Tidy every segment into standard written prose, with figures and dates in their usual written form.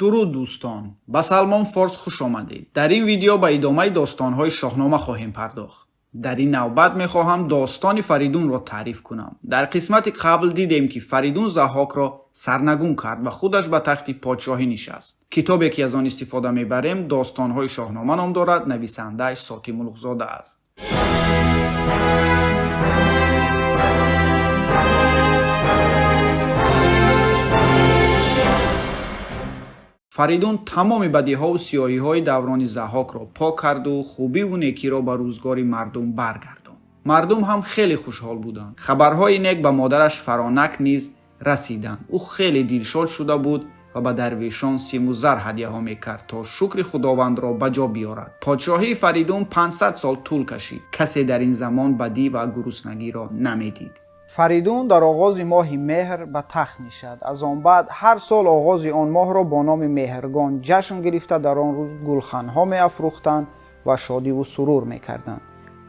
Дуруд, дӯстон, ба Салмон Форс хуш омадед. Дар ин видео ба идомаи достонҳои Шоҳнома хоҳем пардохт. Дар ин навбат мехоҳам достони Фаридунро таъриф кунам. Дар қисмати қабл дидем, ки Фаридун Заҳҳокро сарнагун кард ва худаш ба тахти подшоҳӣ нишаст. Китобе, ки аз он истифода мебарем, «Достонҳои Шоҳнома» ном дорад, нависандааш Сотим Улуғзода аст. Фаридун тамоми бадиҳову сиёҳиҳои даврони Заҳҳокро пок карду хубиву некиро ба рӯзгори мардум баргардонд. Мардум ҳам хеле хушҳол буданд. Хабарҳои нек ба модараш Фаронак низ расиданд. Ӯ хеле дилшод шуда буд ва ба дарвешон симу зар ҳадяҳо мекард, то шукри Худовандро ба ҷо биёрад. Подшоҳии Фаридун 500 сол тӯл кашид. Касе дар ин замон бадӣ ва гуруснагиро намедид. Фаридун дар оғози моҳи меҳр ба тахт нишад. Аз он баъд ҳар сол оғози он моҳро бо номи Меҳргон ҷашн гирифта, дар он рӯз гулханҳо меафрӯхтанд ва шодиву сурур мекарданд.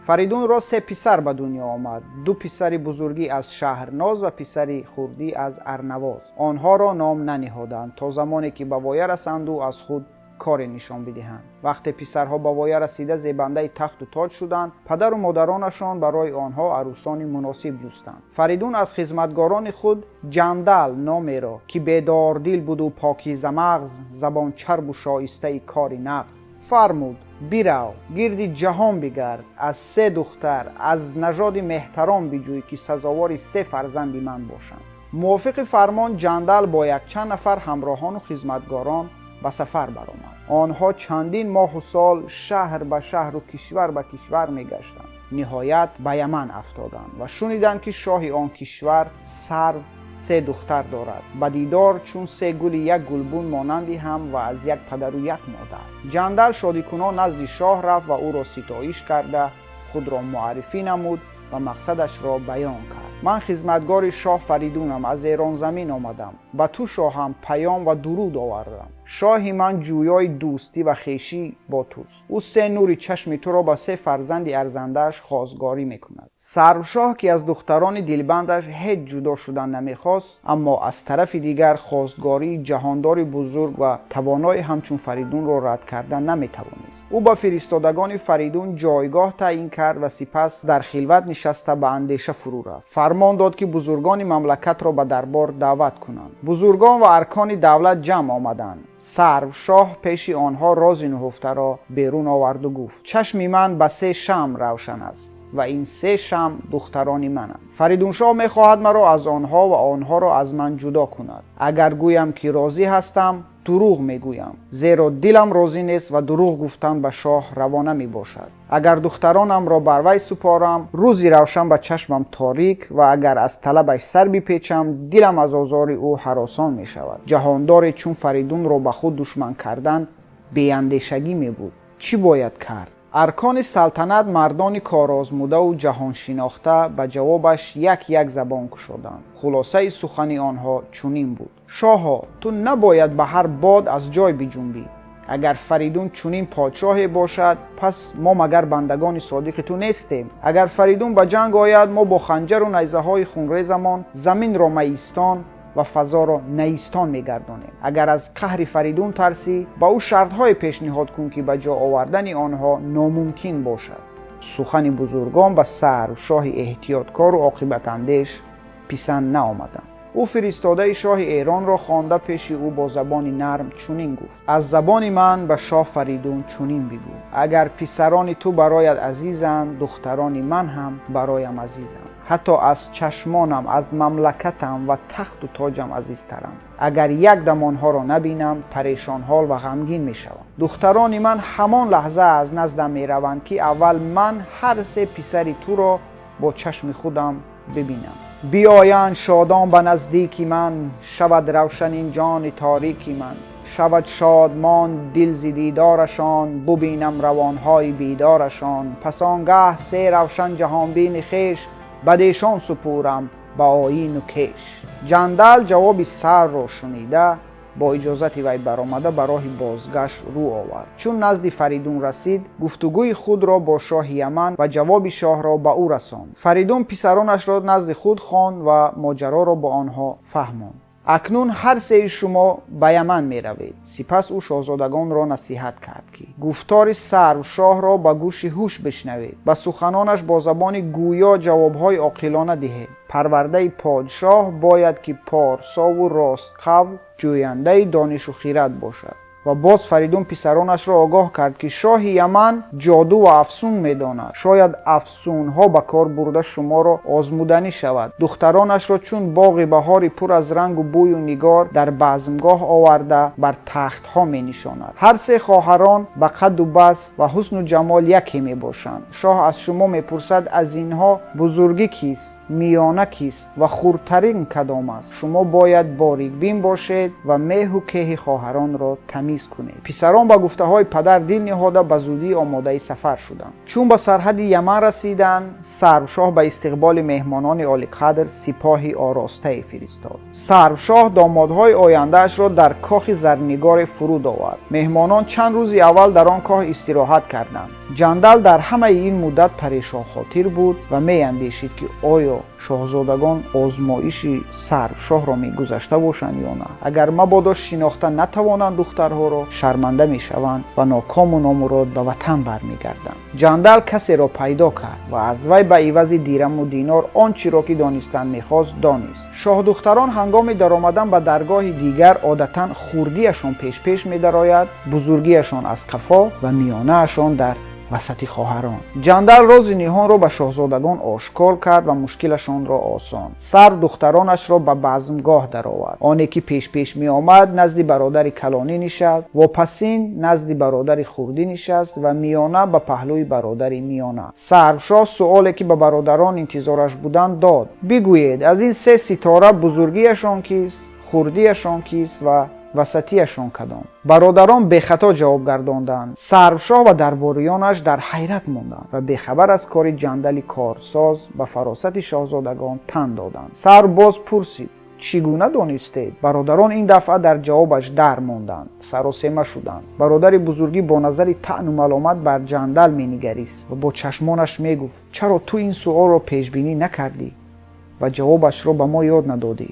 Фаридунро се писар ба дунё омад: ду писари бузургӣ аз Шаҳрноз ва писари хурдӣ аз Арнавоз. Онҳоро ном наниҳоданд, то замоне ки ба воя расанду аз худ коре нишон бидиҳанд. Вақте писарҳо ба воя расида, зебандаи тахту тоҷ шуданд, падару модаронашон барои онҳо арӯсони муносиб ҷустанд. Фаридун аз хизматгорони худ Ҷандал номеро, ки бедордил буду покизамағз, забончарбу шоистаи кори нағз, фармуд: «Бирав, гирди ҷаҳон бигард, аз се духтар аз нажоди меҳтарон биҷӯй, ки сазовори се фарзанди ман бошанд». Мувофиқи фармон, Ҷандал бо якчанд нафар ҳамроҳону хизматгорон ба сафар баромад. Онҳо чандин моҳу сол шаҳр ба шаҳру кишвар ба кишвар мегаштанд. Ниҳоят ба Яман афтоданд ва шуниданд, ки шоҳи он кишвар Сарв се духтар дорад, ба дидор чун се гули як гулбун монанди ҳам ва аз як падару як модар. Ҷандал шодикунон назди шоҳ рафт ва ӯро ситоиш карда, худро муаррифӣ намуд ва мақсадашро баён кард: «Ман хизматгори шоҳ Фаридунам, аз Эронзамин омадам, ба ту, шоҳам, паём ва дуруд овардам. Шоҳи ман ҷӯёи дӯстӣ ва хешӣ бо туст. Ӯ се нури чашми туро ба се фарзанди арзандааш хостгорӣ мекунад». Сарвшоҳ, ки аз духтарони дилбандаш ҳеҷ ҷудо шудан намехост, аммо аз тарафи дигар хостгории ҷаҳондори бузург ва тавоное ҳамчун Фаридунро рад кардан наметавонист, ӯ ба фиристодагони Фаридун ҷойгоҳ таъин кард ва сипас дар хилват нишаста, ба андеша фурӯ рафт. Фармон дод, ки бузургони мамлакатро ба дарбор даъват кунанд. Бузургон ва аркони давлат ҷамъ омаданд. Сарвшоҳ пеши онҳо рози нуҳуфтаро берун оварду гуфт: «Чашми ман ба се шамъ равшан аст ва ин се шамъ духтарони мананд. Фаридуншоҳ мехоҳад маро аз онҳо ва онҳоро аз ман ҷудо кунад. Агар гӯям, ки розӣ ҳастам, дурӯғ мегӯям, зеро дилам розӣ нест ва дурӯғ гуфтан ба шоҳ равона мебошад. Агар духтаронамро бар вай супорам, рӯзи равшан ба чашмам торик ва агар аз талабаш сар бипечам, дилам аз озори ӯ ҳаросон мешавад. Ҷаҳондоре чун Фаридунро ба худ душман кардан беандешагӣ мебуд. Чӣ бояд кард?» Аркони салтанат, мардони корозмудаву ҷаҳоншинохта, ба ҷавобаш як як забон кушоданд. Хулосаи сухани онҳо чунин буд: «Шоҳо, ту набояд ба ҳар бод аз ҷой биҷунбӣ. Агар Фаридун чунин подшоҳе бошад, пас мо магар бандагони содиқи ту нестем? Агар Фаридун ба ҷанг ояд, мо бо ханҷару найзаҳои хунрезамон заминро маистон ва фазоро наистон мегардонем. Агар аз қаҳри Фаридун тарсӣ, ба ӯ шартҳое пешниҳод кун, ки ба ҷо овардани онҳо номумкин бошад». Сухани бузургон ба Сарвшоҳи эҳтиёткору оқибатандеш писанд наомаданд. Ӯ фиристодаи шоҳи Эронро хонда, пеши ӯ бо забони нарм чунин гуфт: «Аз забони ман ба шоҳ Фаридун чунин бигӯ: агар писарони ту бароят азизанд, духтарони ман ҳам бароям азизанд, ҳатто аз чашмонам, аз мамлакатам ва тахту тоҷам азизтаранд. Агар як дам онҳоро набинам, парешонҳол ва ғамгин мешавам. Духтарони ман ҳамон лаҳза аз наздам мераванд, ки аввал ман ҳар се писари туро бо чашми худам бибинам. Биёянд шодон ба наздики ман, шавад равшан ин ҷони торики ман, шавад шодмон дил зи дидорашон, бубинам равонҳои бедорашон. Пас он гаҳ се равшан ҷаҳонбини хеш бадешон супурам ба оину кеш». Ҷандал ҷавоби Сарвро шунида, бо иҷозати вай баромада, ба роҳи бозгашт рӯ овард. Чун назди Фаридун расид, гуфтугӯи худро бо шоҳи Яман ва ҷавоби шоҳро ба ӯ расонд. Фаридун писаронашро назди худ хонд ва моҷароро бо онҳо фаҳмонд. Акнун ҳар сеи шумо ба Яман меравед. Сипас ӯ шоҳзодагонро насиҳат кард, ки гуфтори Сарвшоҳро ба гӯши ҳуш бишнавед, ба суханонаш бо забони гӯё ҷавобҳои оқилона диҳед. Парвардаи подшоҳ бояд ки порсову ростқавл, ҷӯяндаи донишу хирад бошад. Ва боз Фаридун писаронашро огоҳ кард, ки шоҳи Яман ҷоду ва афсун медонад, шояд афсунҳо ба кор бурда шуморо озмуданӣ шавад. Духтаронашро чун боғи баҳори пур аз рангу бӯю нигор дар базмгоҳ оварда бар тахтҳо менишонад. Ҳар се хоҳарон ба қадду баст ва ҳусну ҷамол яке мебошанд. Шоҳ аз шумо мепурсад, аз инҳо бузургӣ кист, миёна кист ва хурдтарин кадом аст? Шумо бояд борикбин бошед ва меҳу кеҳи хоҳаронро тамиз кунед. Писарон ба гуфтаҳои падар дил ниҳода, ба зудӣ омодаи сафар шуданд. Чун ба сарҳади Яман расиданд, Сарвшоҳ ба истиқболи меҳмонони олиқадр сипоҳи оростае фиристод. Сарвшоҳ домодҳои ояндаашро дар кохи зарнигоре фуруд овард. Меҳмонон чанд рӯзи аввал дар он кох истироҳат карданд. Ҷандал дар ҳамаи ин муддат парешонхотир буд ва меандешид, ки оё шоҳзодагон озмоиши Сарвшоҳро мегузашта бошанд ё на. Агар мабодо шинохта натавонанд духтарҳоро, шарманда мешаванд ва нокому номурод ба ватан бармегарданд. Ҷандал касеро пайдо кард ва аз вай ба ивази дираму динор он чиро ки донистан мехост, донист. Шоҳдухтарон ҳангоми даромадан ба даргоҳи дигар одатан хурдиашон пешпеш медарояд, бузургиашон аз қафо ва миёнаашон дар васати хоҳарон. Ҷандал рози ниҳонро ба шоҳзодагон ошкор кард ва мушкилашонро осон. Сарв духтаронашро ба базмгоҳ даровард. Оне ки пешпеш меомад, назди бародари калонӣ нишаст, вопасин назди бародари хурдӣ нишаст ва миёна ба паҳлӯи бародари миёна. Сарвшоҳ суоле, ки ба бародарон интизораш буданд, дод: «Бигӯед, аз ин се ситора бузургиашон кист, хурдиашон кист ва васатиашон кадом?» Бародарон бехато ҷавоб гардонданд. Сарвшоҳ ва дарбориёнаш дар ҳайрат монданд ва бехабар аз кори ҷандали корсоз ба фаросати шоҳзодагон тан доданд. Сарв боз пурсид: «Чӣ гуна донистед?» Бародарон ин дафъа дар ҷавобаш дар монданд, саросема шуданд. Бародари бузургӣ бо назари таъну маломат бар Ҷандал менигарист ва бо чашмонаш мегуфт: «Чаро ту ин суолро пешбинӣ накардӣ ва ҷавобашро ба мо ёд надодӣ?»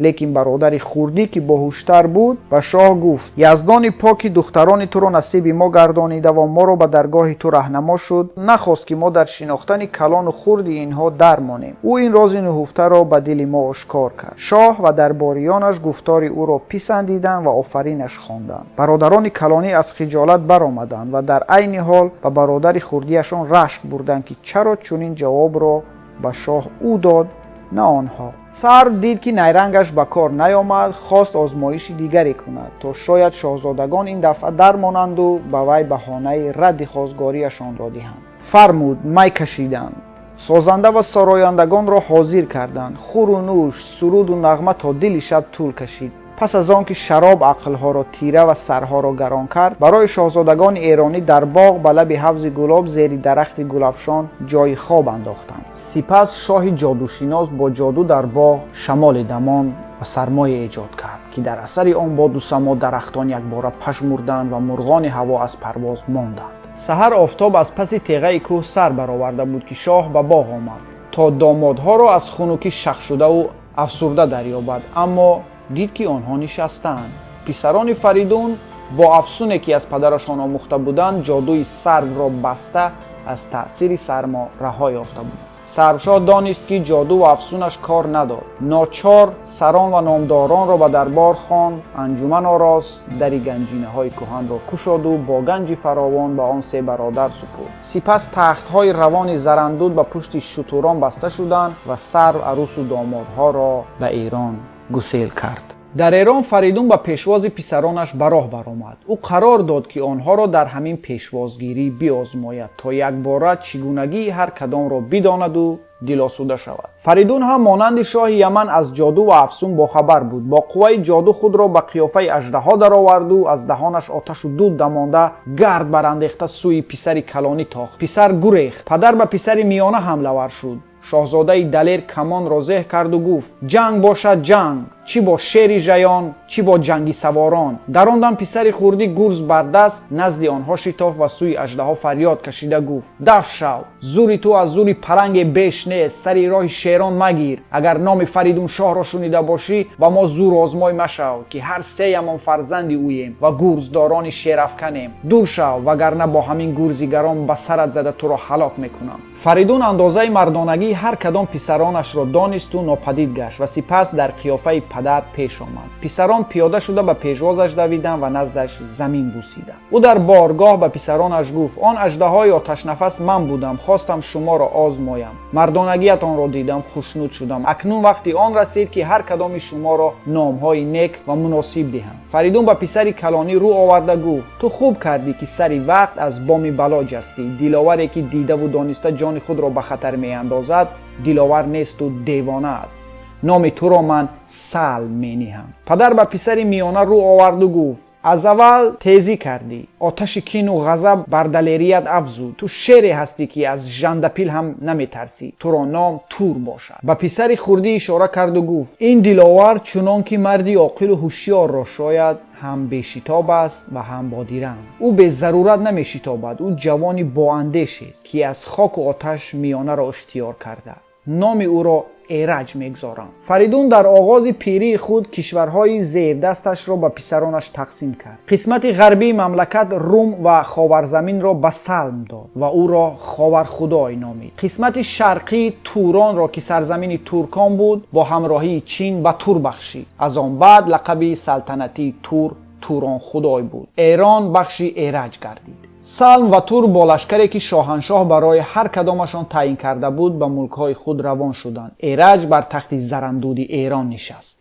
Лекин бародари хурдӣ, ки боҳуштар буд, ба шоҳ гуфт: «Яздони поки духтарони туро насиби мо гардонида ва моро ба даргоҳи ту раҳнамо шуд, нахост, ки мо дар шинохтани калону хурди инҳо дармонем. Ӯ ин рози нуҳуфтаро ба дили мо ошкор кард». Шоҳ ва дарбориёнаш гуфтори ӯро писандиданд ва офаринаш хонданд. Бародарони калонӣ аз хиҷолат баромаданд ва дар айни ҳол ба бародари хурдиашон рашк бурданд, ки чаро чунин ҷавобро ба шоҳ ӯ дод, на онҳо. Сарв дид, ки найрангаш ба кор наёмад, хост озмоиши дигаре кунад, то шояд шоҳзодагон ин дафъа дармонанду ба вай баҳонаи радди хостгориашонро диҳанд. Фармуд, май кашиданд, созанда ва сарояндагонро ҳозир карданд. Хӯру нӯш, суруду нағма то дили шаб тӯл кашид. Пас аз он ки шароб ақлҳоро тира ва сарҳоро гарон кард, барои шоҳзодагони эронӣ дар боғ ба лаби ҳавзи гулоб зери дарахти гулафшон ҷои хоб андохтанд. Сипас шоҳи ҷодушинос бо ҷоду дар боғ шамоли дамон ва сармое эҷод кард, ки дар асари он боду само дарахтон якбора пажмурданд ва мурғони ҳаво аз парвоз монданд. Саҳар офтоб аз паси теғаи кӯҳ сар бароварда буд, ки шоҳ ба боғ омад, то домодҳоро аз хунукӣ шахшудаву афсурда дарёбад, аммо дид, ки онҳо нишастаанд. Писарони Фаридун бо афсуне, ки аз падарашон омӯхта буданд, ҷодуи сарвро баста, аз таъсири сармо раҳо ёфта буданд. Сарвшоҳ донист, ки ҷоду ва афсунаш кор надод. Ночор сарон ва номдоронро ба дарбор хонд, анҷуман орост, дари ганҷинаҳои кӯҳанро кушоду бо ганҷи фаровон ба он се бародар супурд. Сипас тахтҳои равони зарандуд ба пушти шутурон баста шуданд ва сарв арӯсу домодҳоро ба Эрон гусел кард. Дар Эрон Фаридун ба пешвози писаронаш ба роҳ баромад. Ӯ қарор дод, ки онҳоро дар ҳамин пешвозгирӣ биозмояд, то якбора чигунагии ҳар кадомро бидонаду дилосуда шавад. Фаридун ҳам монанди шоҳи Яман аз ҷоду ва афсун бохабар буд. Бо қувваи ҷоду худро ба қиёфаи аждаҳо дароварду аз даҳонаш оташу дуд дамонда, гард барандехта, сӯи писари калонӣ тохт. Писар гурехт. Падар ба писари миёна ҳамлавар шуд. Шоҳзодаи далер камонро зеҳ карду гуфт: «Ҷанг бошад, ҷанг!» Чӣ бо шери жаён, чӣ бо ҷанги саворон. Дар он дам писари хурдӣ гурз бар даст назди онҳо шитофт ва сӯи аждаҳо фарёд кашида гуфт: даф шав, зури ту аз зури паланге беш нест, сари роҳи шерон магир. Агар номи Фаридуншоҳро шунида бошӣ, ба мо зур озмой машав, ки ҳар сеямон фарзанди ӯем ва гурздорони шерафканем. Дур шав, вагарна бо ҳамин гурзи гарон ба сарат зада туро ҳалок мекунам. Фаридун андозаи мардонагии ҳар кадом писаронашро донисту нопадид гашт ва сипас дар қиёфаи падар пеш омад. Писарон пиёда шуда ба пешвозаш давиданд ва наздаш замин бусиданд. Ӯ дар боргоҳ ба писаронаш гуфт: он аждаҳои оташнафас ман будам, хостам шуморо озмоям. Мардонагиятонро дидам, хушнуд шудам. Акнун вақти он расид, ки ҳар кадоми шуморо номҳои нек ва муносиб диҳам. Фаридун ба писари калонӣ рӯ оварда гуфт: ту хуб кардӣ, ки сари вақт аз боми бало ҷастӣ. Диловаре ки дидаву дониста ҷони худро ба хатар меандозад, диловар несту девона аст. Номи туро ман Салм мениҳам. Падар ба писари миёна рӯ оварду гуфт: аз аввал тезӣ кардӣ, оташи кину ғазаб бар далерият афзуд. Ту шере ҳастӣ, ки аз жандапил ҳам наметарсӣ. Туро ном Тур бошад. Ба писари хурдӣ ишора карду гуфт: ин диловар чунон ки марди оқилу ҳушёрро шояд, ҳам бешитоб аст ва ҳам бодиранг. Ӯ безарурат намешитобад. Ӯ ҷавони боандешест, ки аз хоку оташ миёнаро ихтиёр карда. Номи ӯро Эраҷ мегузорам. Фаридун дар оғози пирии худ кишварҳои зердасташро ба писаронаш тақсим кард. Қисмати ғарбии мамлакат, Рум ва Ховарзаминро ба Салм дод ва ӯро Ховархудой номид. Қисмати шарқии Туронро, ки сарзамини туркон буд, бо ҳамроҳии Чин ба Тур бахшид. Аз он баъд лақаби салтанатии Тур Туронхудой буд. Эрон бахши Эраҷ гардид. Салм ва Тур бо лашкаре, ки шоҳаншоҳ барои ҳар кадомашон таъин карда буд, ба мулкҳои худ равон шуданд. Эраҷ бар тахти зарандуди Эрон нишаст.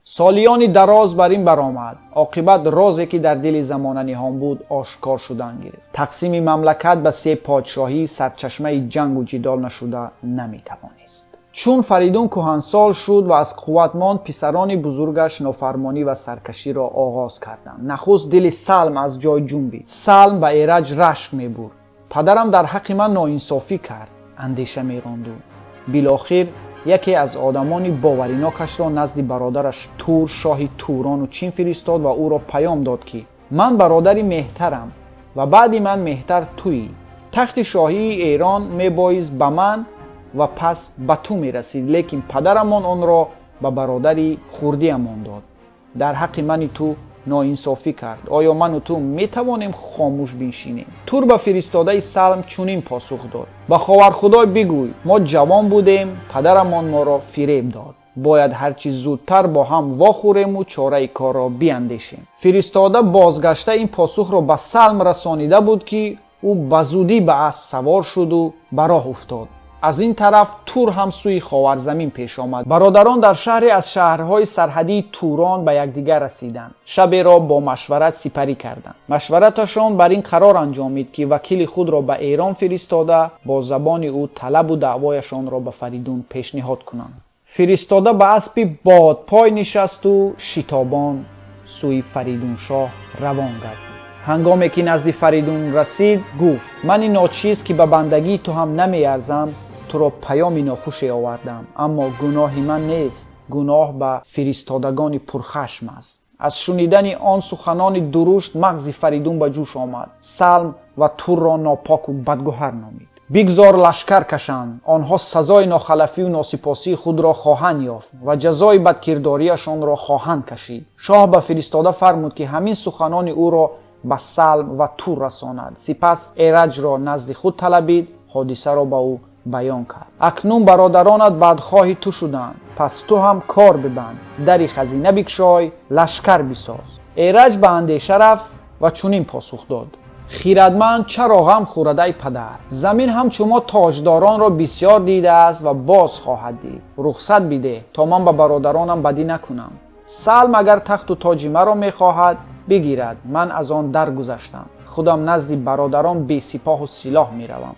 Солиёни дароз бар ин баромад. Оқибат розе, ки дар дили замона ниҳон буд, ошкор шудан гирифт. Тақсими мамлакат ба се подшоҳӣ сарчашмаи ҷангу ҷидол нашуда наметавонист. Чун Фаридун кӯҳансол шуд ва аз қувват монд, писарони бузургаш нофармонӣ ва саркаширо оғоз карданд. Нахуст дили Салм аз ҷой ҷунбид. Салм ба Эраҷ рашк мебурд. Падарам дар ҳаққи ман ноинсофӣ кард, андеша меронду. Билохир яке аз одамони боваринокашро назди бародараш Тур, шоҳи Турону Чин фиристод ва ӯро паём дод, ки ман бародари меҳтарам ва баъди ман меҳтар туӣ. Тахти шоҳии Эрон мебоист ба ман ва пас ба ту мерасид, лекин падарамон онро ба бародари хурдиамон дод. Дар ҳаққи мани ту ноинсофӣ кард. Оё ману ту метавонем хомӯш биншинем? Тур ба фиристодаи Салм чунин посух дод: ба Ховархудой бигӯй, мо ҷавон будем, падарамон моро фиреб дод. Бояд ҳарчи зудтар бо ҳам вохӯрему чораи корро биандешем. Фиристода бозгашта ин посухро ба Салм расонида буд, ки ӯ ба зудӣ ба асп савор шуду ба роҳ уфтод. Аз ин тараф Тур ҳам сӯи Ховарзамин пеш омад. Бародарон дар шаҳре аз шаҳрҳои сарҳадии Турон ба якдигар расиданд. Шаберо бо машварат сипарӣ карданд. Машвараташон бар ин қарор анҷомид, ки вакили худро ба Эрон фиристода, бо забони ӯ талабу даъвояшонро ба Фаридун пешниҳод кунанд. Фиристода ба аспи бодпой нишасту шитобон сӯи Фаридуншоҳ равон гардид. Ҳангоме ки назди Фаридун расид, гуфт: мани ночиз, ки ба бандагии ту ҳам намеарзам, туро паёми нохуше овардам. Аммо гуноҳи ман нест, гуноҳ ба фиристодагони пурхашм аст. Аз шунидани он суханони дурушт мағзи Фаридун ба ҷӯш омад. Салм ва Турро нопоку бадгӯҳар номид. Бигзор лашкар кашанд, онҳо сазои нохалафию носипосии худро хоҳанд ёфт ва ҷазои бадкирдориашонро хоҳанд кашид. Шоҳ ба фиристода фармуд, ки ҳамин суханони ӯро ба Салм ва Тур расонад. Сипас Эраҷро назди худ талабид, ҳодисаро ба ӯ баён кард. Акнун бародаронат бадхоҳи ту шуданд, пас ту ҳам кор бибанд, дари хазина бикшой, лашкар бисоз. Эраҷ ба андеша рафт ва чунин посух дод: хирадманд чаро ғам хӯрад, ай падар? Замин ҳамчун мо тоҷдоронро бисёр дидааст ва боз хоҳад дид. Рухсат бидеҳ, то ман ба бародаронам бадӣ накунам. Салм агар тахту тоҷи маро мехоҳад, бигирад, ман аз он даргузаштам. Худам назди бародарон бесипоҳу силоҳ меравам.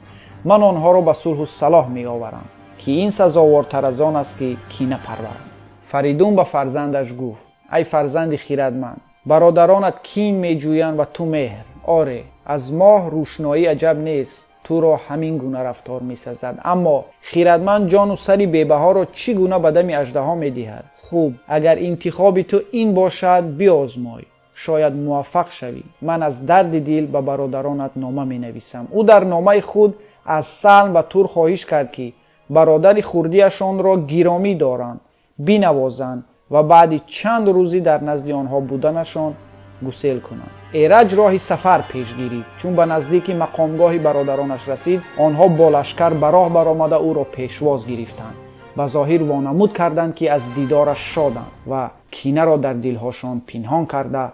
Ман онҳоро ба сулҳу салоҳ меоварам, ки ин сазовортар аз он аст, ки кина парварам. Фаридун ба фарзандаш гуфт: ай фарзанди хирадманд, бародаронат кин меҷӯянд ва ту меҳр. Оре, Аз моҳ рӯшноӣ аҷаб нест, туро ҳамин гуна рафтор месазад. Аммо хирадманд ҷону сари бебаҳоро чӣ гуна ба дами аждаҳо медиҳад? Хуб, агар интихоби ту ин бошад, биозмой, шояд муваффақ шавӣ. Ман аз дарди дил ба бародаронат нома менависам. Ӯ дар номаи худ аз Салм ва Тур хоҳиш кард, ки бародари хурдиашонро гиромӣ доранд, бинавозанд ва баъди чанд рӯзӣ дар назди онҳо буданашон гусел кунанд. Эраҷ роҳи сафар пеш гирифт. Чун ба наздики мақомгоҳи бародаронаш расид, онҳо бо лашкар ба роҳ баромада ӯро пешвоз гирифтанд. Ба зоҳир вонамуд карданд, ки аз дидораш шоданд ва кинаро дар дилҳошон пинҳон карда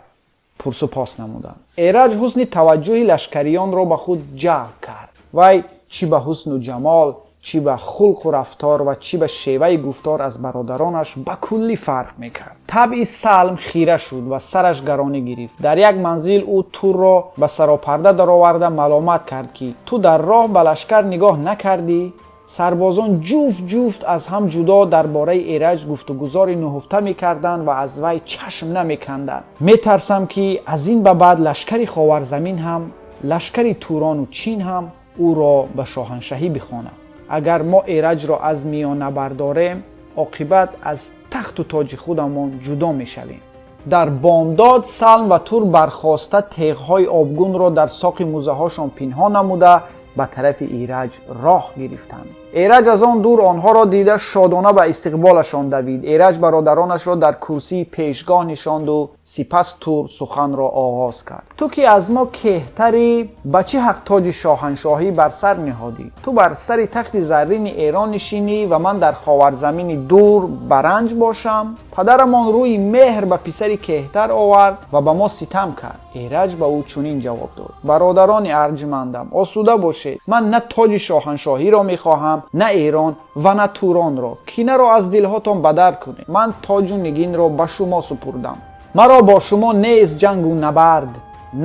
пурсупос намуданд. Эраҷ ҳусни таваҷҷӯҳи лашкариёнро ба худ ҷалб кард. Вай чӣ ба ҳусну ҷамол, чӣ ба хулқу рафтор ва чӣ ба шеваи гуфтор аз бародаронаш ба куллӣ фарқ мекард. Табъи Салм хира шуд ва сараш гаронӣ гирифт. Дар як манзил ӯ Турро ба саропарда дароварда маломат кард, ки ту дар роҳ ба лашкар нигоҳ накардӣ. Сарбозон ҷуфт ҷуфт аз ҳам ҷудо дар бораи Эраҷ гуфтугузори нуҳуфта мекарданд ва аз вай чашм намеканданд. Метарсам, ки аз ин ба баъд лашкари Ховарзамин ҳам, лашкари Турону Чин ҳам ӯро ба шоҳаншаҳӣ бихонад. Агар мо Эраҷро аз миён набардорем, оқибат аз тахту тоҷи худамон ҷудо мешавем. Дар бомдод Салм ва Тур бархоста, теғҳои обгунро дар соқи мӯзаҳошон пинҳон намуда, ба тарафи Эраҷ роҳ гирифтанд. Эраҷ аз он дур онҳоро дида, шодона ба истиқболашон давид. Эраҷ бародаронашро дар курсии пешгоҳ нишонду сипас Тур суханро оғоз кард: «Ту ки аз мо кеҳтарӣ, ба чӣ ҳақ тоҷи шоҳаншоҳӣ бар сар ниҳодӣ? Ту бар сари тахти заррини Эрон нишинӣ ва ман дар Ховарзамини дур баранҷ бошам. Падарамон рӯи меҳр ба писари кеҳтар овард ва ба мо ситам кард». Эраҷ ба ӯ чунин ҷавоб дод: «Бародарони арҷмандам, осуда бошед. Ман на тоҷи шоҳаншоҳиро мехоҳам, на Эрон ва на Туронро. Кинаро аз дилҳотон бадар кунед. Ман тоҷу нигинро ба шумо супурдам. Маро бо шумо нест ҷангу набард,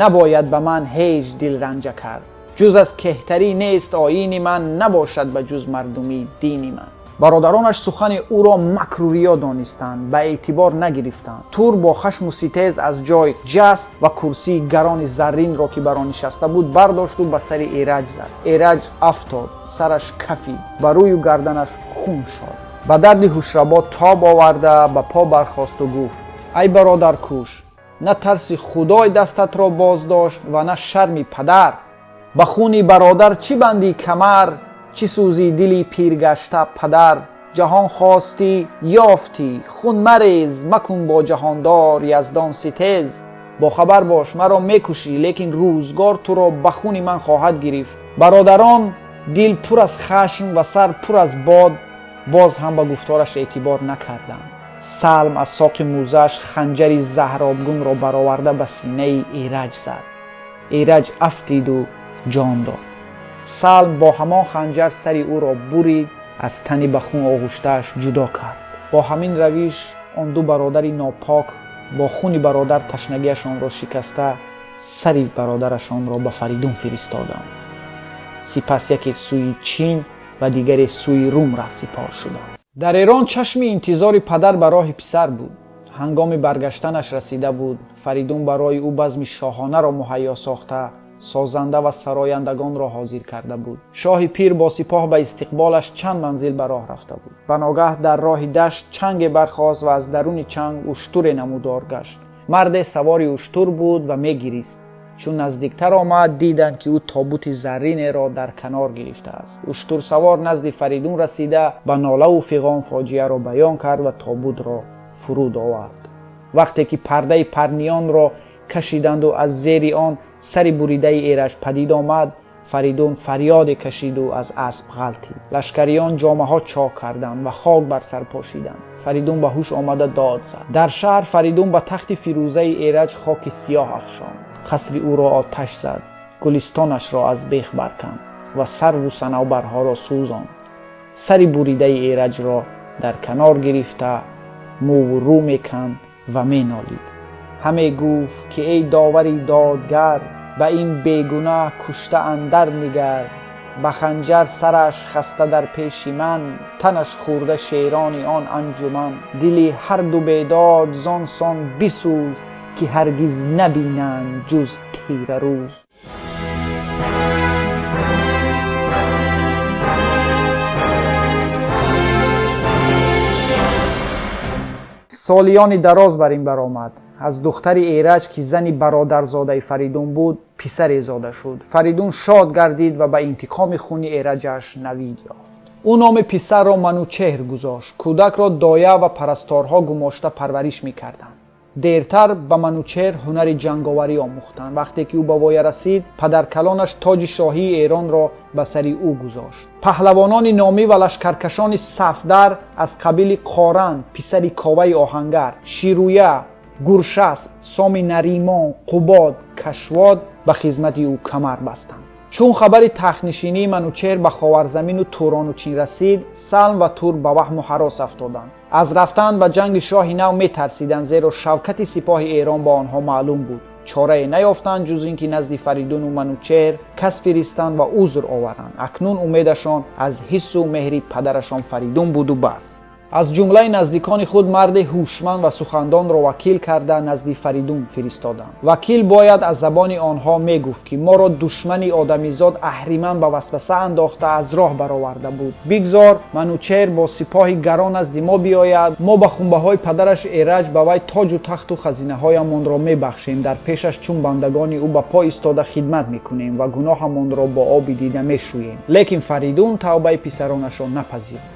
набояд ба ман ҳеҷ дилранҷа кард. Ҷуз аз кеҳтарӣ нест оини ман, набошад ба ҷуз мардумӣ дини ман». Бародаронаш сухани ӯро макру риё донистанд, ба эътибор нагирифтанд. Тур бо хашму ситез аз ҷой ҷаст ва курсии гарони зарринро, ки бар он нишаста буд, бардошту ба сари Эраҷ зад. Эраҷ афтод, сараш кафид, ба рӯю гарданаш хун шод. Ба дарди ҳушрабо тоб оварда, ба по бархосту гуфт: «Ай бародаркуш, на тарси Худой дастатро боз дошт ва на шарми падар. Ба хуни бародар чӣ банди камар, чӣ сӯзи дили пиргашта падар? Ҷаҳон хостӣ, ёфтӣ, хун марез, макун бо ҷаҳондор Яздон ситез. Бохабар бош, маро мекушӣ, лекин рӯзгор туро ба хуни ман хоҳад гирифт». Бародарон дил пур аз хашм ва сар пур аз бод боз ҳам ба гуфтораш эътибор накарданд. Салм аз соқи мӯзааш ханҷари заҳробгунро бароварда, ба синаи Эраҷ зад. Эраҷ афтиду ҷон дод. Салм бо ҳамон ханҷар сари ӯро бурид, аз тани ба хун оғуштааш ҷудо кард. Бо ҳамин равиш он ду бародари нопок бо хуни бародар ташнагиашонро шикаста, сари бародарашонро ба Фаридун фиристоданд. Сипас яке сӯи Чин ва дигаре сӯи Рум раҳсипор шуданд. Дар Эрон чашми интизори падар ба роҳи писар буд. Ҳангоми баргаштанаш расида буд. Фаридун барои ӯ базми шоҳонаро муҳайё сохта, созанда ва сарояндагонро ҳозир карда буд. Шоҳи пир бо сипоҳ ба истиқболаш чанд манзил ба роҳ рафта буд. Ба ногаҳ дар роҳи дашт чанге бархост ва аз даруни чанг уштуре намудор гашт. Марде савори уштур буд ва мегирист. Чун наздиктар омад, диданд, ки ӯ тобути зарринеро дар канор гирифтааст. Уштурсавор назди Фаридун расида, ба нолаву фиғон фоҷиаро баён кард ва тобутро фуруд овард. Вақте ки пардаи парниёнро кашиданду аз зери он сари буридаи Эраҷ падид омад, Фаридун фарёде кашиду аз асп ғалтид. Лашкариён ҷомаҳо чок карданд ва хок бар сар пошиданд. Фаридун ба ҳуш омада дод зад. Дар шаҳр Фаридун ба тахти фирӯзаи Эраҷ хоки сиёҳ афшонд, қасри ӯро оташ зад, гулистонашро аз бех барканд ва сарву санавбарҳоро сӯзонд. Сари буридаи Эраҷро дар канор гирифта, мӯву рӯ меканд ва менолид. Ҳаме гуфт, ки эй довари додгар, ба ин бегунаҳ кушта андар нигар. Ба ханҷар сараш хаста дар пеши ман, танаш хӯрда шерони он анҷуман. Дили ҳарду бедод зон сон бисӯз, ки ҳаргиз набинанд ҷуз тира рӯз. Солиёни дароз бар ин баромад. Аз духтари Эраҷ, ки зани бародарзодаи Фаридун буд, писаре зода шуд. Фаридун шод гардид ва ба интиқоми хуни Эраҷаш навид ёфт. Ӯ номи писарро Манучеҳр гузошт. Кӯдакро доя ва парасторҳо гумошта парвариш мекарданд. Дертар ба Манучеҳр ҳунари ҷанговарӣ омӯхтанд. Вақте ки ӯ ба воя расид, падаркалонаш тоҷи шоҳии Эронро ба сари ӯ гузошт. Паҳлавонони номӣ ва лашкаркашони сафдар аз қабили Қоран, писари Коваи оҳангар, Ширӯя, Гуршасп, Соми Наримон, Қубод, Кашвод ба хизмати ӯ камар бастанд. Чун хабари тахтнишинии Манучеҳр ба Ховарзамину Турону Чин расид, Салм ва Тур ба ваҳму ҳарос афтоданд. Аз рафтан ба ҷанги шоҳи нав метарсиданд, зеро шавкати сипоҳи Эрон ба онҳо маълум буд. Чорае наёфтанд, ҷуз ин ки назди Фаридуну Манучеҳр кас фиристанд ва узр оваранд. Акнун умедашон аз ҳиссу меҳри падарашон Фаридун буду бас. Аз ҷумлаи наздикони худ марде ҳушманд ва сухандонро вакил карда назди Фаридун фиристоданд. Вакил бояд аз забони онҳо мегуфт, ки моро душмани одамизод Аҳриман ба васваса андохта аз роҳ бароварда буд. Бигзор Манучеҳр бо сипоҳи гарон назди мо биёяд. Мо ба хунбаҳои падараш Эраҷ ба вай тоҷу тахту хазинаҳоямонро мебахшем, дар пешаш чун бандагони ӯ ба по истода хидмат мекунем ва гуноҳамонро бо оби дида мешӯем. Лекин Фаридун тавбаи писаронашро напазируфт.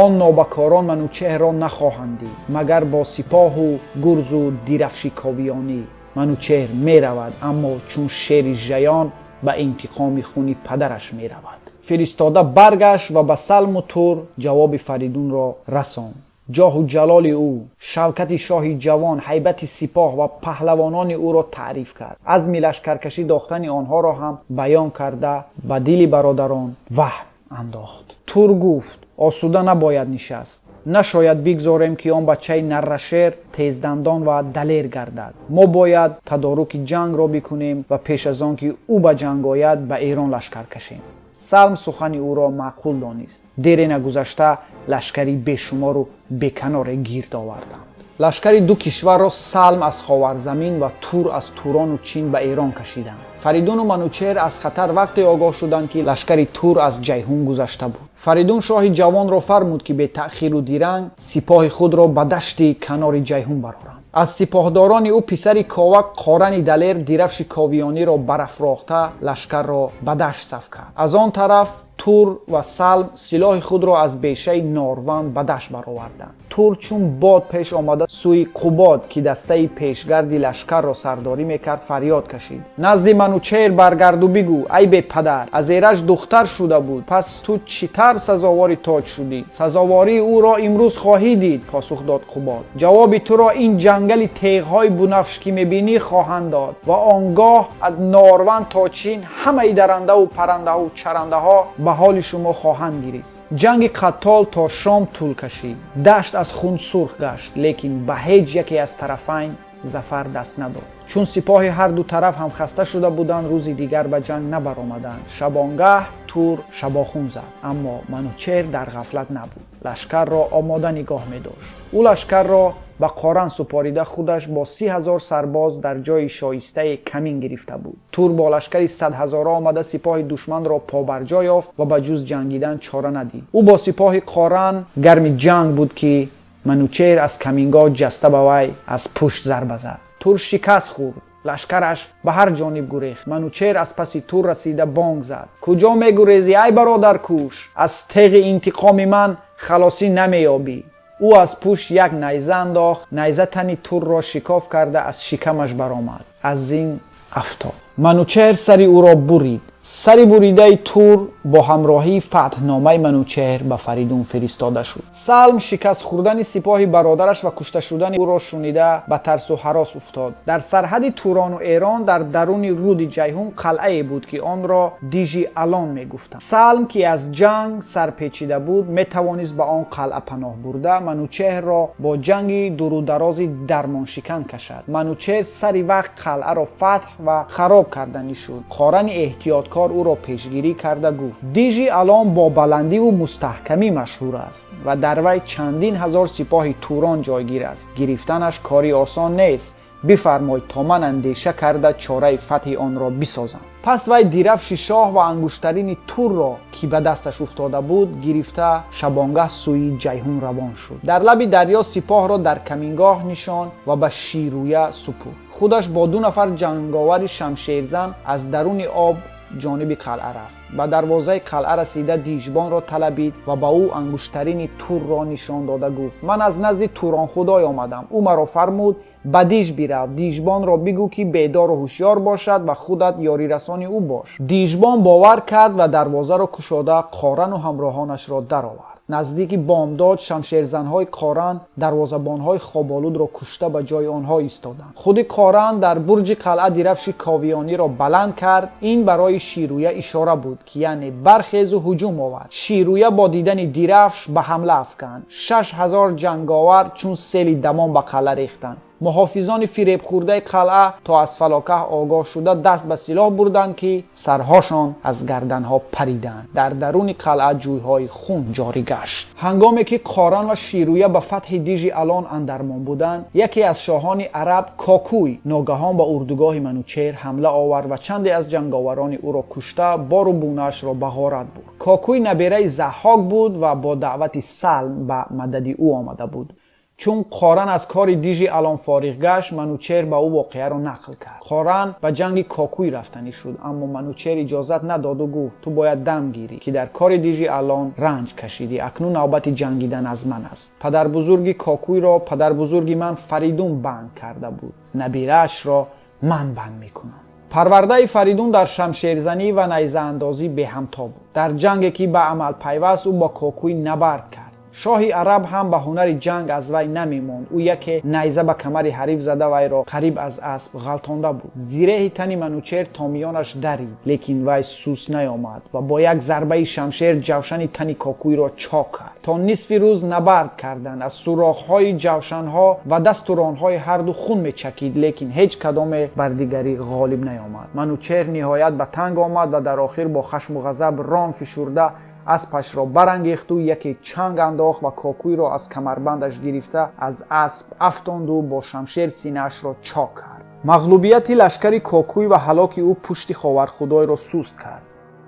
Он нобакорон Манучеҳрро нахоҳанд дид, магар бо сипоҳу гурзу дирафши ковиёнӣ. Манучеҳр меравад, аммо чун шери жаён ба интиқоми хуни падараш меравад. Фиристода баргашт ва ба Салму Тур ҷавоби Фаридунро расонд. Ҷоҳу ҷалоли ӯ, шавкати шоҳи ҷавон, ҳайбати сипоҳ ва паҳлавонони ӯро таъриф кард. Азми лашкаркашӣ дохтани онҳоро ҳам баён карда ба дили бародарон ваҳм андохт. Тур гуфт: осуда набояд нишаст. Нашояд бигзорем, ки он бачаи наррашер тездандон ва далер гардад. Мо бояд тадоруки ҷангро бикунем ва пеш аз он ки ӯ ба ҷанг ояд, ба Эрон лашкар кашем. Салм сухани ӯро маъқул донист. Дере нагузашта лашкари бешумору беканоре гирд оварданд. Лашкари ду кишварро Салм аз Ховарзамин ва Тур аз Турону Чин ба Эрон кашиданд. Фаридуну Манучеҳр аз хатар вақте огоҳ шуданд, ки лашкари Тур аз Ҷайҳун гузашта буд. Фаридун шоҳи ҷавонро фармуд, ки бетаъхиру диранг сипоҳи худро ба дашти канори Ҷайҳун бароранд. Аз сипоҳдорони ӯ писари Кова Қорани далер дирафши ковиёниро барафрохта лашкарро ба дашт саф кард. Аз он тараф Тур ва Салм силоҳи худро аз бешаи Норванд ба дашт бароварданд. Тур чун бод пеш омада сӯи Қубод, ки дастаи пешгарди лашкарро сардорӣ мекард, фарёд кашид: назди Манучеҳр баргарду бигӯ: ай бепадар, аз Эраҷ духтар шуда буд, пас ту чӣ тавр сазовори тоҷ шудӣ? Сазовории ӯро имрӯз хоҳӣ дид. Посух дод Қубод: ҷавоби туро ин ҷангали теғҳои бунафш, ки мебинӣ, хоҳанд дод ва он гоҳ аз Норванд то Чин ҳамаи дарандаву парандаҳу чарандаҳо ба ҳоли шумо хоҳанд гирист. Ҷанги қаттол то шом тӯл кашид. Дашт аз хун сурх гашт, лекин ба ҳеҷ яке аз тарафайн зафар даст надод. Чун сипоҳи ҳар ду тараф ҳам хаста шуда буданд, рӯзи дигар ба ҷанг набаромаданд. Шабонгаҳ Тур шабохун зад, аммо Манучеҳр дар ғафлат набуд, лашкарро омода нигоҳ медошт. Ӯ лашкарро ба Қоран супорида, худаш бо 30 000 сарбоз дар ҷои шоистае камин гирифта буд. Тур бо лашкари садҳазора омада сипоҳи душманро побарҷо ёфт ва ба ҷуз ҷангидан чора надид. Ӯ бо сипоҳи Қоран гарми ҷанг буд, ки Манучеҳр аз камингоҳ ҷаста ба вай аз пушт зарба зад. Тур шикаст хӯрд, лашкараш ба ҳар ҷониб гурехт. Манучеҳр аз паси Тур расида бонг зад: куҷо мегурезӣ, ай бародаркуш? Аз теғи интиқоми ман халосӣ намеёбӣ. Ӯ аз пушт як найза андохт. Найза тани Турро шикоф карда аз шикамаш баромад, аз зин афтод. Манучеҳр сари ӯро бурид. Сари буридаи Тур бо ҳамроҳии фатҳномаи Манучеҳр ба Фаридун фиристода шуд. Салм шикаст хӯрдани сипоҳи бародараш ва кушта шудани ӯро шунида ба тарсу ҳарос уфтод. Дар сарҳади Турону Эрон, дар даруни руди Ҷайҳун қалъае буд, ки онро Дижи Алон мегуфтанд. Салм, ки аз ҷанг сарпечида буд, метавонист ба он қалъа паноҳ бурда Манучеҳрро бо ҷанги дурударози дармоншикан кашад. Манучеҳр сари вақт қалъаро фатҳ ва хароб карданӣ шуд. Қорани эҳтиёткор ӯро пешгирӣ карда гуфт: Дижи Алон бо баландиву мустаҳкамӣ машҳур аст ва дар вай чандин ҳазор сипоҳи Турон ҷойгир аст. Гирифтанаш кори осон нест. Бифармой, то ман андеша карда чораи фатҳи онро бисозам. Пас вай дирафши шоҳ ва ангуштарини Турро, ки ба дасташ уфтода буд, гирифта, шабонгаҳ сӯи Ҷайҳун равон шуд. Дар лаби дарё сипоҳро дар камингоҳ нишон ва ба Ширӯя супурд. Худаш бо ду нафар ҷанговари шамшерзан аз даруни об ҷониби қалъа рафт. Ба дарвозаи қалъа расида, дижбонро талабид ва ба ӯ ангуштарини Турро нишон дода гуфт: «Ман аз назди Туронхудой омадам. Ӯ маро фармуд: ба диж бирав, дижбонро бигӯ, ки бедору ҳушёр бошад ва худат ёрирасони ӯ бош». Дижбон бовар кард ва дарвозаро кушода, Қорану ҳамроҳонашро даровард. Наздики бомдод шамшерзанҳои Қоран дарвозабонҳои хоболудро кушта, ба ҷои онҳо истоданд. Худи Қоран дар бурҷи қалъа дирафши Ковиёниро баланд кард. Ин барои Ширӯя ишора буд, ки яъне бархезу ҳуҷум овард. Ширӯя бо дидани дирафш ба ҳамла афканд. 6000 ҷанговар чун сели дамон ба қалъа рехтанд. Муҳофизони фиребхӯрдаи қалъа то аз фалокат огоҳ шуда, даст ба силоҳ бурданд, ки сарҳошон аз гарданҳо париданд. Дар даруни қалъа ҷӯйҳои хун ҷорӣ гашт. Ҳангоме ки Қоран ва Ширӯя ба фатҳи дижи Алон андармон буданд, яке аз шоҳони араб, Кокуй, ногаҳон ба урдугоҳи Манучеҳр ҳамла овард ва чанде аз ҷанговарони ӯро кушта, бору бунаашро ба ғорат бурд. Кокуй набераи Заҳҳок буд ва бо даъвати Салм ба мадади ӯ омада буд. Чун Қоран аз кори дижи Алон фориғ гашт, Манучеҳр ба ӯ воқеаро нақл кард. Қоран ба ҷанги Кокуй рафтанӣ шуд, аммо Манучеҳр иҷозат надоду гуфт: «Ту бояд дам гирӣ, ки дар кори дижи Алон ранҷ кашидӣ. Акнун навбати ҷангидан аз ман аст. Падарбузурги Кокуйро падарбузурги ман Фаридун банд карда буд, набираашро ман банд мекунам». Парвардаи Фаридун дар шамшерзанӣ ва найзаандозӣ беҳамто буд. Дар ҷанге, ки ба амал пайваст, ӯ бо Кокуй набард кард. Шоҳи араб ҳам ба ҳунари ҷанг аз вай намемонд. Ӯ яке найза ба камари ҳариф зада, вайро қариб аз асп ғалтонда буд. Зиреҳи тани Манучеҳр то миёнаш дарид, лекин вай сус наёмад ва бо як зарбаи шамшер ҷавшани тани Кокуйро чок кард. То нисфи рӯз набард карданд. Аз сурохҳои ҷавшанҳо ва дасту ронҳои ҳарду хун мечакид, лекин ҳеҷ кадоме бар дигарӣ ғолиб наёмад. Манучеҳр ниҳоят ба танг омад ва дар охир бо хашму ғазаб рон фишурда, аспашро барангехту яке чанг андохт ва Кокуйро аз камарбандаш гирифта, аз асп афтонду бо шамшер синаашро чок кард. Мағлубияти лашкари Кокуй ва ҳалоки ӯ пушти Ховархудойро суст кард.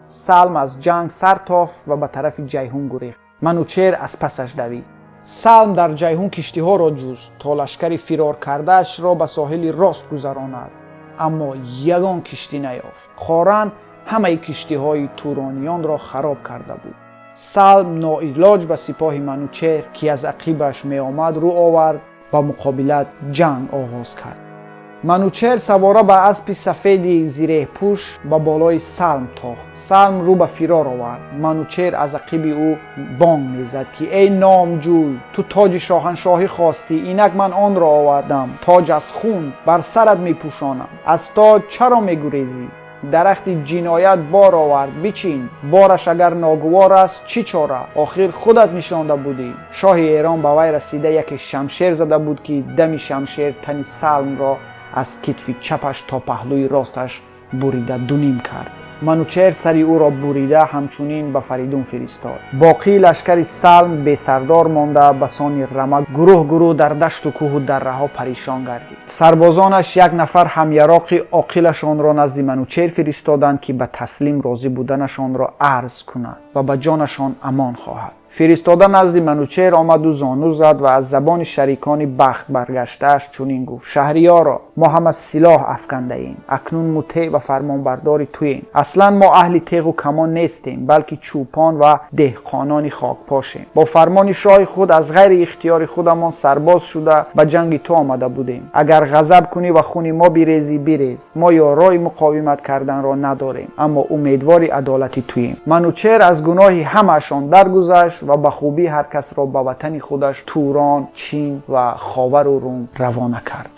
Салм аз ҷанг сар тофт ва ба тарафи Ҷайҳун гурехт. Манучеҳр аз пасаш давид. Салм дар Ҷайҳун киштиҳоро ҷуст, то лашкари фирор кардаашро ба соҳили рост гузаронад, аммо ягон киштӣ наёфт. Қоран ҳамаи киштиҳои турониёнро хароб карда буд. Салм ноилоҷ ба сипоҳи Манучеҳр, ки аз ақибаш меомад, рӯ овард, ба муқобилат ҷанг оғоз кард. Манучеҳр савора ба аспи сафеди зиреҳпӯш ба болои Салм тохт. Салм рӯ ба фирор овард. Манучеҳр аз ақиби ӯ бонг мезад, ки: «Эй номҷӯй, ту тоҷи шоҳаншоҳӣ хостӣ, инак ман онро овардам. Тоҷ аз хун бар сарат мепӯшонам. Аз тоҷ чаро мегурезӣ? Дарахти ҷиноят бор овард, бичин. Бораш агар ногувор аст, чӣ чора? Охир худат нишонда будӣ». Шоҳи Эрон ба вай расида, яке шамшер зада буд, ки дами шамшер тани Салмро аз китфи чапаш то паҳлӯи росташ бурида дуним кард. Манучеҳр сари ӯро бурида, ҳамчунин ба Фаридун фиристод. Боқии лашкари Салм бесардор монда, ба сони рама гурӯҳ гурӯҳ дар дашту кӯҳу дарраҳо паришон гардид. Сарбозонаш як нафар ҳамяроқи оқилашонро назди Манучеҳр фиристоданд, ки ба таслим розӣ буданашонро арз кунад ва ба ҷонашон амон хоҳад. Фиристода назди Манучеҳр омаду зону зад ва аз забони шарикони бахт баргаштааш чунин гуфт: «Шаҳриёро, мо ҳама силоҳ афкандаем, акнун мутеъ ва фармонбардори туем. Аслан мо аҳли теғу камон нестем, балки чӯпон ва деҳқонони хокпошем. Бо фармони шоҳи худ аз ғайри ихтиёри худамон сарбоз шуда, ба ҷанги ту омада будем. Агар ғазаб кунӣ ва хуни мо бирезӣ, бирез. Мо ёрои муқовимат карданро надорем, аммо умедвори адолати туем». Манучеҳр аз гуноҳи ҳамаашон даргузашт ва ба хубӣ ҳар касро ба ватани худаш, Турон, Чин ва Ховару Рум равона кард.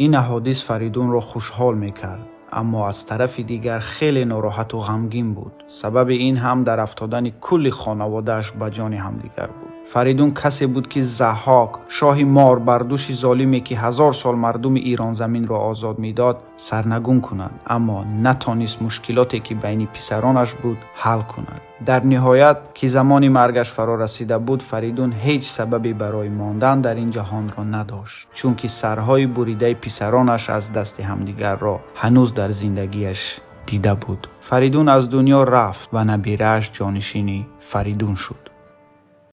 Ин аҳодис Фаридунро хушҳол мекард, аммо аз тарафи дигар хеле нороҳату ғамгин буд. Сабаби ин ҳам дар афтодани кулли хонаводааш ба ҷони ҳамдигар буд. Фаридун касе буд, ки Заҳҳок, шоҳи морбардӯши золиме, ки 1000 сол мардуми Иронзаминро озод медод, сарнагун кунад, аммо натонист мушкилоте, ки байни писаронаш буд, ҳал кунад. Дар ниҳоят, ки замони маргаш фаро расида буд, Фаридун ҳеҷ сабабе барои мондан дар ин ҷаҳонро надошт, чунки сарҳои буридаи писаронаш аз дасти ҳамдигарро ҳанӯз дар зиндагиаш дида буд. Фаридун аз дунё рафт ва набирааш ҷонишини Фаридун шуд.